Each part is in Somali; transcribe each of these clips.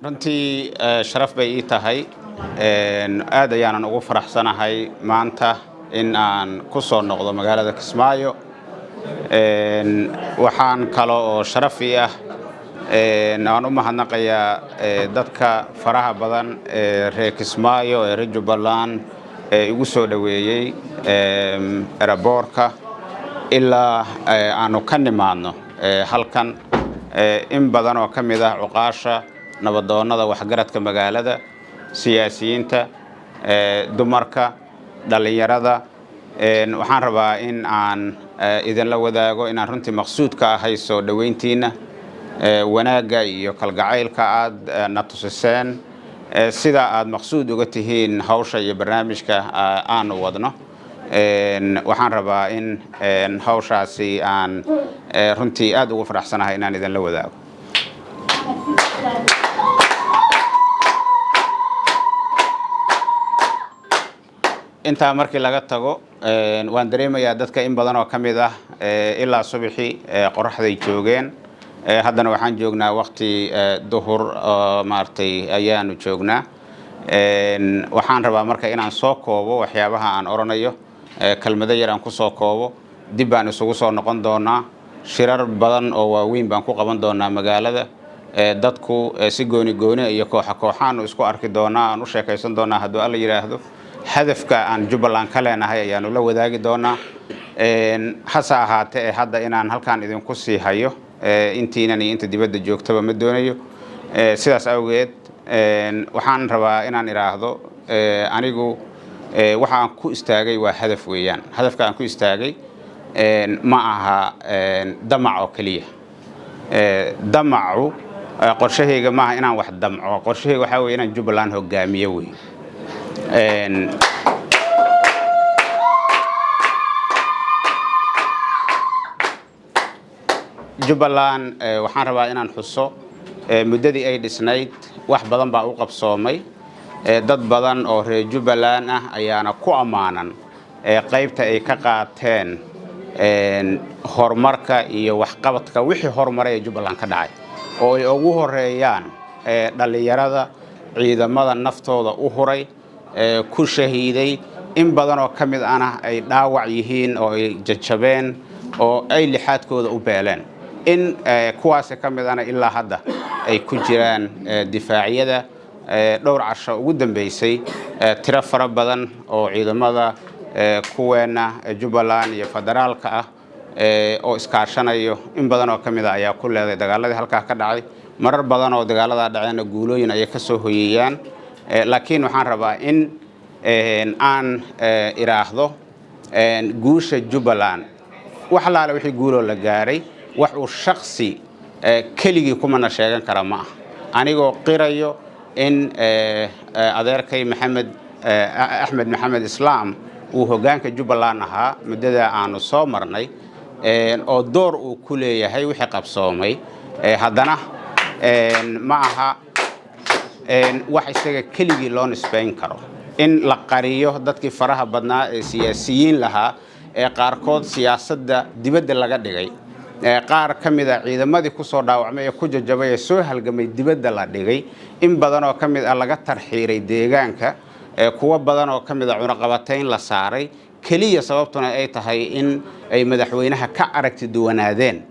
Runtii sharaf bay ii tahay, aad ayaanan ugu faraxsanahay maanta in aan ku soo noqdo magaalada Kismaayo. Waxaan kale oo sharaf ii ah aan u mahadnaqayaa dadka faraha badan ee reer Kismaayo ee reer Jubbaland ee igu soo dhoweeyey airport-ka ilaa aanu ka nimaadno halkan. In badan oo ka mid ah cuqaasha, nabadoonnada, waxgaradka magaalada, siyaasiyiinta, dumarka, dhallinyarada, waxaan rabaa in aan idinla wadaago inaan runtii maqsuud ka ahay soo dhoweyntiinna, wanaagga iyo kalgacaylka aad na tusiseen, sida aad maqsuud uga tihiin hawsha iyo barnaamijka aanu wadno. Waxaan rabaa in hawshaasi aan runtii aad ugu faraxsanahay inaan idinla wadaago. Intaa markii laga tago, waan dareemayaa dadka in badan oo ka mid ah ilaa subaxii qoraxday joogeen. Haddana waxaan joognaa waqti duhur oo maaragtay ayaanu joognaa. Waxaan rabaa marka inaan soo koobo waxyaabaha aan oranayo, kelmado yar aan ku soo koobo. Dib baan isugu soo noqon doonaa, shirar badan oo waaweyn baan ku qaban doonaa magaalada. Dadku si gooni gooni iyo kooxa kooxaanu isku arki doonaa, aan u sheekaysan doonaa hadduu Alla yidhaahdo. Hadafka aan Jubbaland ka leenahay ayaanu la wadaagi doonaa. Hase ahaatee, hadda inaan halkaan idinku sii hayo intiinan iyo inta dibadda joogtaba ma doonayo. Sidaas awgeed waxaan rabaa inaan idhaahdo, anigu waxa aan ku istaagay waa hadaf weeyaan. Hadafka aan ku istaagay ma aha damac oo keliya. Damacu qorshahayga maaha inaan wax damco. Qorshahayga waxaa weye inaan Jubbaland hogaamiyo wey. Jubbaland, waxaan rabaa inaan xuso, muddadii ay dhisnayd wax badan baa u qabsoomay. Dad badan oo reer Jubbaland ah ayaana ku ammaanan qaybta ay ka qaateen horumarka iyo waxqabadka wixii horumaray ee Jubbaland ka dhacay, oo ay ugu horeeyaan dhallinyarada ciidamada naftooda u huray, ku shahiiday, in badan oo ka mid ahna ay dhaawac yihiin oo ay jajabeen oo ay lixaadkooda u beeleen, in kuwaasi ka mid ahna ilaa hadda ay ku jiraan difaacyada. Dhowr casho ugu dambeysay tiro fara badan oo ciidamada kuweena Jubbaland iyo federaalka ah oo iskaashanayo, in badan oo ka mid a ayaa ku leeday dagaaladii halkaa ka dhacay. Marar badan oo dagaaladaa dhaceenna guulooyin ayay ka soo hoyeeyaan. Laakiin waxaan rabaa in aan idhaahdo, guusha Jubbaland, wax allaale wixii guuloo la gaaray, wax uu shaksi keligii kumana sheegan kara ma ah. Anigoo qirayo in adeerkay Maxamed Axmed Maxamed Islaam uu hoggaanka Jubbaland ahaa muddada aanu soo marnay oo door uu ku leeyahay wixii qabsoomay, haddana ma aha wax isaga keligii loo nisbayn karo. In la qariyo dadkii faraha badnaa ee siyaasiyiin lahaa ee qaarkood siyaasadda dibadda laga dhigay, qaar ka mid a ciidamadii kusoo dhaawacmay ee ku jajabay ee soo halgamay dibadda la dhigay, in badan oo ka mid ah laga tarxiiray deegaanka, kuwo badan oo ka mid a cunaqabatayn la saaray, keliya sababtuna ay tahay in ay madaxweynaha ka aragti duwanaadeen,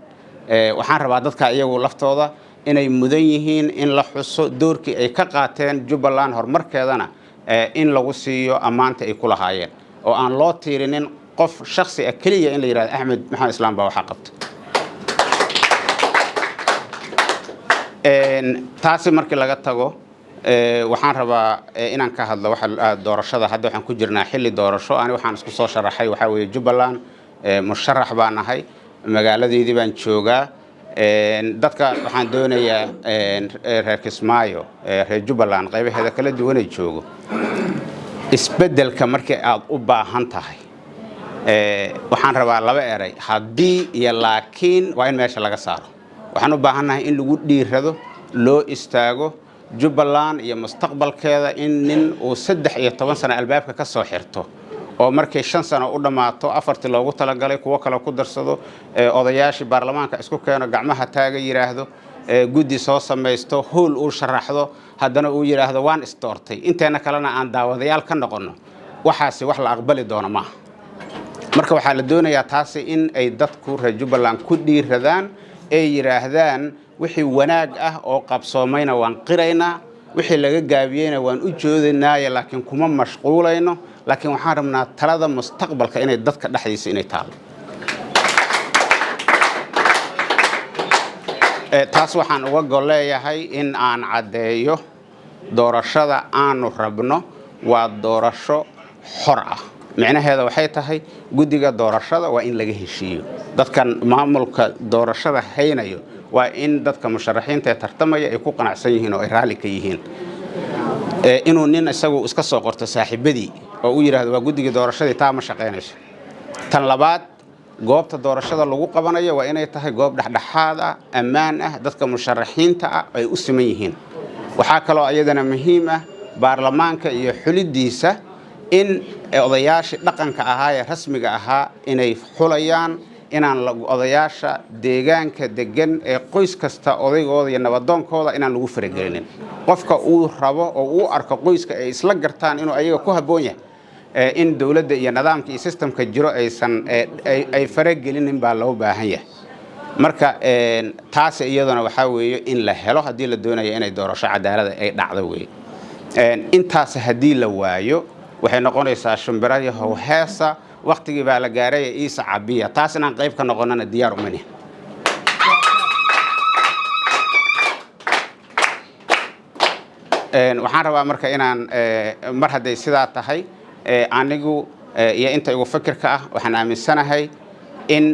waxaan rabaa dadka iyagu laftooda inay mudan yihiin in la xuso doorkii ay ka qaateen Jubbaland horumarkeedana, in lagu siiyo ammaanta ay ku lahaayeen oo aan loo tiirinin qof shaksi ah keliya in la yidhahdo Axmed Maxamed Islaam baa waxaa qabta. Taasi markii laga tago, waxaan rabaa inaan ka hadlo waxa doorashada. Hadda waxaan ku jirnaa xilli doorasho. Ani waxaan isku soo sharaxay waxaa weeye Jubbaland, musharax baan ahay, magaaladeydii baan joogaa. Dadka waxaan doonayaa reer Kismaayo, reer Jubbaland qaybaheeda kala duwanay joogo, isbeddelka markii aad u baahan tahay, waxaan rabaa laba eray, haddii iyo laakiin, waa in meesha laga saaro. Waxaan u baahannahay in lagu dhiirado, loo istaago Jubbaland iyo mustaqbalkeeda. In nin uu 13 sano albaabka ka soo xirto oo markay 5 sano u dhammaato, afartii loogu talagalay kuwo kale ku darsado, odayaashii baarlamaanka isku keeno, gacmaha taaga yidhaahdo, guddi soo samaysto, hool uu sharaxdo, haddana uu yidhaahdo waan isdoortay, inteena kalena aan daawadayaal ka noqonno, waxaasi wax la aqbali doono maaha. Marka waxaa la doonayaa taasi in ay dadku reer Jubbaland ku dhiiradaan, ay yidhaahdaan wixii wanaag ah oo qabsoomayna waan qiraynaa, wixii laga gaabiyeyna waan u joodaynaaye, laakiin kuma mashquulayno, laakiin waxaan rabnaa talada mustaqbalka inay dadka dhexdiisa inay taalo. Taas waxaan uga golleeyahay in aan caddeeyo doorashada aanu rabno waa doorasho xor ah. Micnaheeda waxay tahay guddiga doorashada waa in laga heshiiyo, dadkan maamulka doorashada haynayo waa in dadka musharaxiinta ee tartamaya ay ku qanacsan yihiin oo ay raalli ka yihiin. Inuu nin isagu iska soo qorto saaxiibadii oo u yidhaahdo waa guddigii doorashadii, taa ma shaqaynayso. Tan labaad, goobta doorashada lagu qabanayo waa inay tahay goob dhexdhexaad ah, ammaan ah, dadka musharaxiinta ah ay u siman yihiin. Waxaa kaloo iyadana muhiim ah baarlamaanka iyo xulidiisa in odayaashii dhaqanka ahaa ee rasmiga ahaa inay xulayaan, inaan odayaasha deegaanka degan ee qoys kasta odaygooda iyo nabadoonkooda inaan lagu faragelinin. Qofka uu rabo oo uu arko qoyska ay isla gartaan inuu ayaga ku habboon yahay, in dowladda iyo nidaamka iyo systemka jiro aysan ay faragelinin baa loo baahan yahay. Marka taas iyaduna waxaa weeye in la helo haddii la doonayo inay doorasho cadaalada ay dhacdo weeye. Intaas haddii la waayo, waxay noqonaysaa shimbirahii howheesa, waktigii baa la gaaray iisa cabiya. Taas inaan qayb ka noqonana diyaar uma nihin. Waxaan rabaa marka inaan mar hadday sidaa tahay, anigu iyo inta igu fikirka ah waxaan aaminsanahay in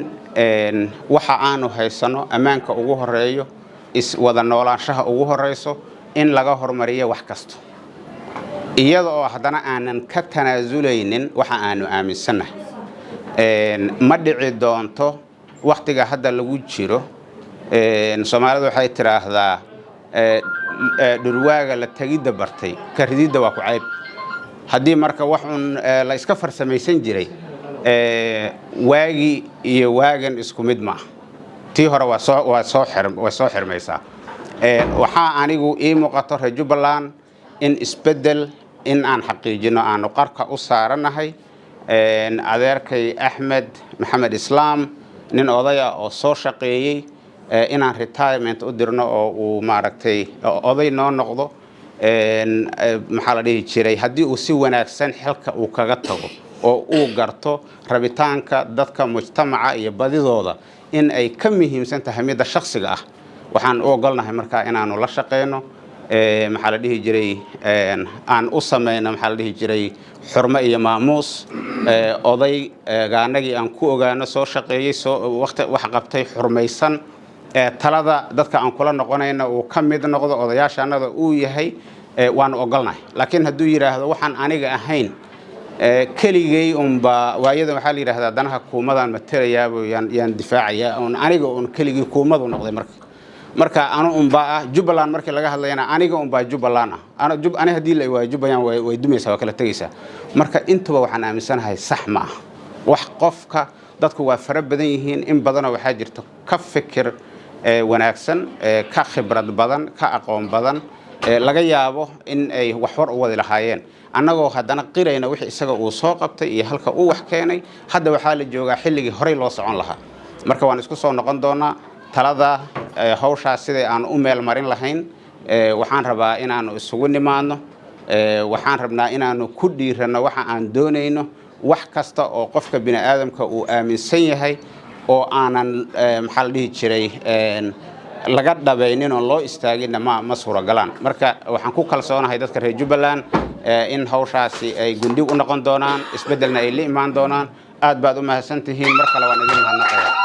waxa aanu haysano, ammaanka ugu horeeyo, iswada noolaanshaha ugu horeyso, in laga hormariyo wax kasto, iyada oo haddana aanan ka tanaasulaynin waxa aanu aaminsannahay. Ma dhici doonto waktiga hadda lagu jiro. Soomaalidu waxay tidhaahdaa dhurwaaga la tegidda bartay ka rididda waa ku cayb. Haddii marka wax un la iska farsamaysan jiray waagi iyo waagan isku mid maaha, tii hore waa soo xirmaysaa. Waxaa anigu ii muuqato reer Jubbaland in isbeddel in aan xaqiijino aanu qarka u saaranahay. Adeerkay Axmed Maxamed Islaam, nin odaya oo soo shaqeeyey, inaan retirement u dirno oo uu maaragtay oday noo noqdo, maxaa la dhihi jiray, haddii uu si wanaagsan xilka uu kaga tago oo uu garto rabitaanka dadka mujtamaca iyo badidooda in ay ka muhiimsan tahay midda shakhsiga ah, waxaan u ogolnahay markaa inaanu la shaqeyno, maxaa la dhihi jiray, aan u samayno, maxaa la dhihi jiray, xurmo iyo maamuus oday gaanagii aan ku ogaano soo shaqeeyey, soo waqti wax qabtay, xurmaysan, talada dadka aan kula noqonayna uu ka mid noqdo odayaasha annada uu yahay, waanu ogolnahay. Laakiin hadduu yidhaahdo waxaan aniga ahayn keligay unba, waayadan waxaa la yidhahdaa danaha kuumadaan matelayaabo yaan difaacayaa un aniga un keligii kuumadu noqday. Marka anu unbaa ah Jubbaland markii laga hadlayana aniga unbaa Jubbaland ah, ani haddii la waayo Jubbaland way dumaysaa, waa kala tegaysaa. Marka intuba waxaan aaminsanahay sax ma ah. Wax qofka dadku waa fara badan yihiin, in badanoo waxaa jirta ka fikir wanaagsan, ka khibrad badan, ka aqoon badan, laga yaabo in ay wax hor u wadi lahaayeen, annagoo haddana qirayna wixii isaga uu soo qabtay iyo halka uu wax keenay. Hadda waxaa la joogaa xilligii horey loo socon lahaa. Marka waan isku soo noqon doonaa talada hawshaas siday aan u meel marin lahayn. Waxaan rabaa inaanu isugu nimaadno, waxaan rabnaa inaanu ku dhiiranno waxa aan doonayno. Wax kasta oo qofka bini aadamka uu aaminsan yahay oo aanan maxaa la dhihi jiray laga dhabaynin oon loo istaaginna ma suuragalaan. Marka waxaan ku kalsoonahay dadka reer Jubbaland in hawshaasi ay gundhig u noqon doonaan, isbeddelna ay la imaan doonaan. Aad baad u mahadsan tihiin, mar kale waan idin mahadnaqaya.